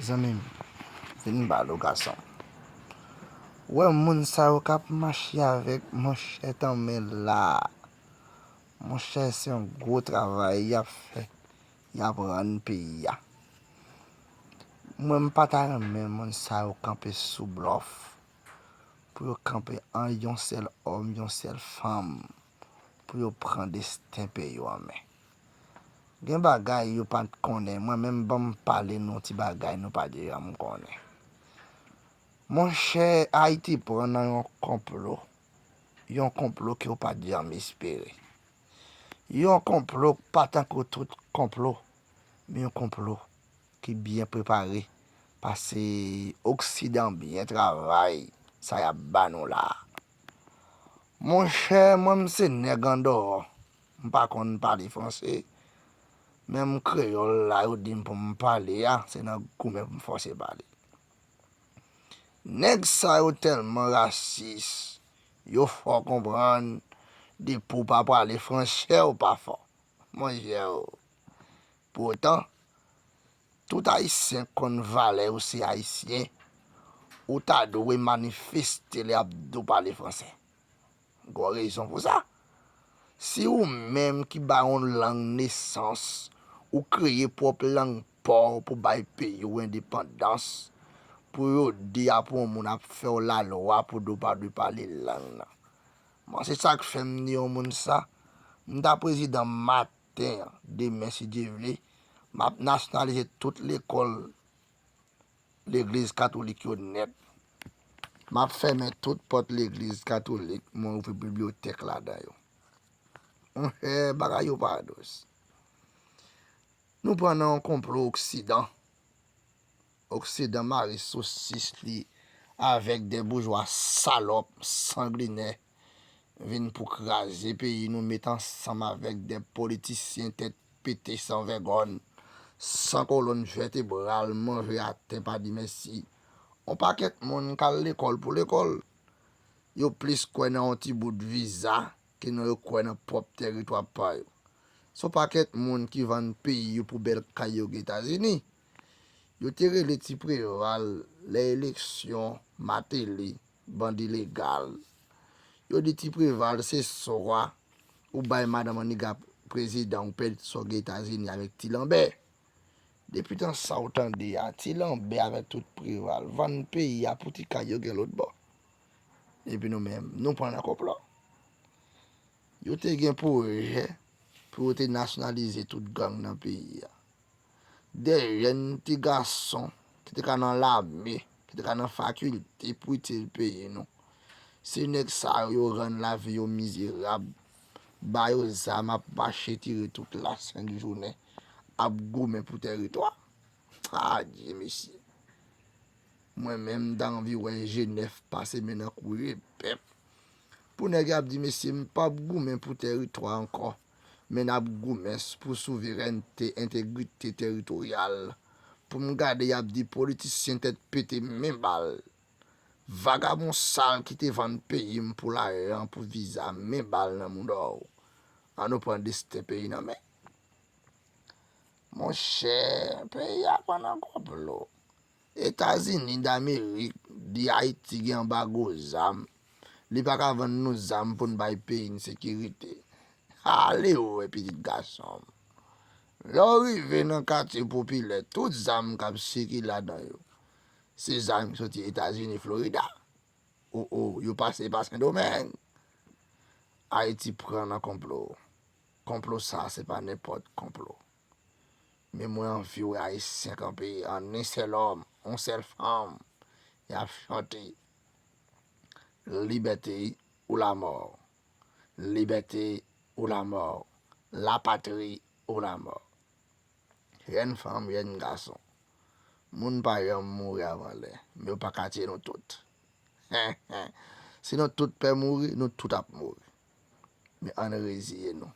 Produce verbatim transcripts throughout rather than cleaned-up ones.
Zanmi m, vin ba l ou gason. Ou wè moun sa yo k ap mache avèk monchè tanmen la. Monchè, se yon gwo travay y ap fè, y ap rann peyi a. Mwen, m pa ta renmen moun sa yo kanpe sou blòf, pou yo kanpe an yon sèl òm, yon sèl fanm, pou yo pran desten peyi yo an men. Gen bagay yo pa t konnen, mwen menm ban m pale nou ti bagay nou pa t janm konnen. Monchè, Ayiti pran nan yon konplo, yon konplo ke w pa t janm espere. Yon konplo pa tankou tout konplo, men yon konplo ki byen prepare, paske Oksidan byen travay sa y ap ba nou la a. Monchè, mwen m se nèg andeyò, m pa konn pale franse, men m kreyòl la yo di m pou m pale a, se nan goumen pou m fòse pale. Nèg sa yo tèlman rasis, yo fè w konprann depi w pa pale franse ou pa fò. Monchè o. Poutan, tout Ayisyen konn valè yo se Ayisyen, ou ta dwe manifeste lè y ap di w pale franse. Gon rezon pou sa. Si ou menm ki bay yon lang nesans, ou kreye pwòp lang pa w pou bay peyi w endepandans, pou yo di apre yon moun ap fè w lalwa pou di w pa dwe pale lang nan. Bon, se sa k fè m di yon moun sa, m ta prezidan maten an, demen si Dye vle, m ap nasyonalize tout lekòl legliz katolik yo nèt. M ap fèmen tout pòt legliz katolik, mwen ouvri bibliyotèk ladan yo. Monchè, bagay yo pa dous. Nou pran nan yon konplo Oksidan. Oksidan mare sosis li avèk de boujwa salòp, sanglinè, vin pou kraze peyi nou, met ansanm avèk de politisyen tèt pete san vègòn, san kolòn vètebral, manje atè pa di mèsi. On pakèt moun k al lekòl pou lekòl. Yo plis kwè nan yon ti bout viza ke nan yo kwè nan pwòp tèritwa pa yo. Se on pakèt moun ki vann peyi yo pou bèl kay yo gen Etazini. Yo te rele Ti Preval lè eleksyon Martelly, bandi legal. Yo di Ti Preval se swa ou bay madanm Anniga prezidan ou pèdi sa w gen Etazini avèk Ti Lanbè. Depi tan sa w tande a, Ti Lanbè avèk tout Preval vann peyi a pou ti kay yo gen lòt bò. Epi nou menm, nou pran nan konplo. Yo te gen pwojè pou yo te nasyonalize tout gang nan peyi a. De jèn ti gason ki te ka nan lame, ki te ka nan fakilte pou itil peyi nou. Se nèg sa yo rann lavi yo mizerab, ba yo zam ap mache tire tout lasent jounen, ap goumen pou tèritwa. Adye mesye. Mwen menm m ta anvi wè G nèf pase men nan kouri pèp. Pou nèg y ap di mesye m p ap goumen pou tèritwa ankò, men n ap goumen s- pou souverènte, entegrite tèritoryal. Pou m gade y ap di politisyen tèt pete men bal. Vagabon sal ki te vann peyi m pou lajan, pou viza, men bal nan mouda w. An nou pran desten peyi nan men. Monchè, peyi a pran nan konplo. Etazini Damerik di Ayiti gen anbago zam. Li pa ka vann nou zam pou n bay peyi n sekirite. Ale wè pitit gason m. Lè w rive nan katye popilè, tout zam k ap sikile ladan yo, se zam ki soti Etazini, Florida. O, o, yo pase pa Sendomeng. Ayiti pran nan konplo. Konplo sa, se pa nenpòt konplo. Men mwen anvi wè Ayisyen kanpe an en sèl òm, yon sèl fanm. Y ap chante Liberté ou la mort. Liberté ou la mort. La patrie ou la mort. Jèn fanm, jèn gason. Moun pa janm mouri avan lè, men yo pa ka tiye nou tout. Si nou tout pè mouri, nou tout ap mouri. Men ann reziye nou.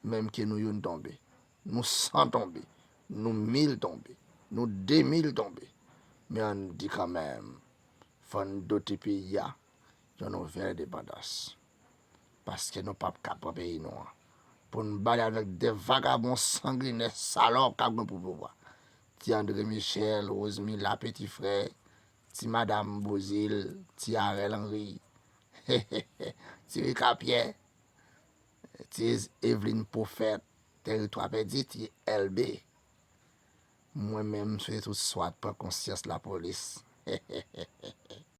Menm ke nou youn tonbe, nou san tonbe, nou mil tonbe, nou de mil tonbe, men ann di kanmenm, fò n dote peyi a yon nouvèl endepandans. Paske nou p ap ka pran peyi nou an pou n ba li avèk de vagabon sanglinè salòp k ap goumen pou pouvwa. Ti André Michel, Rosemila Petit Frè, Ti Madam Bozil, Ti Arel Henry, Ti Rika Pyè, Ti Eveline Pwofèt, Teritwa Pèdi, Ti L B. Mwen menm, m swete tout swat pran konsyans lapolis.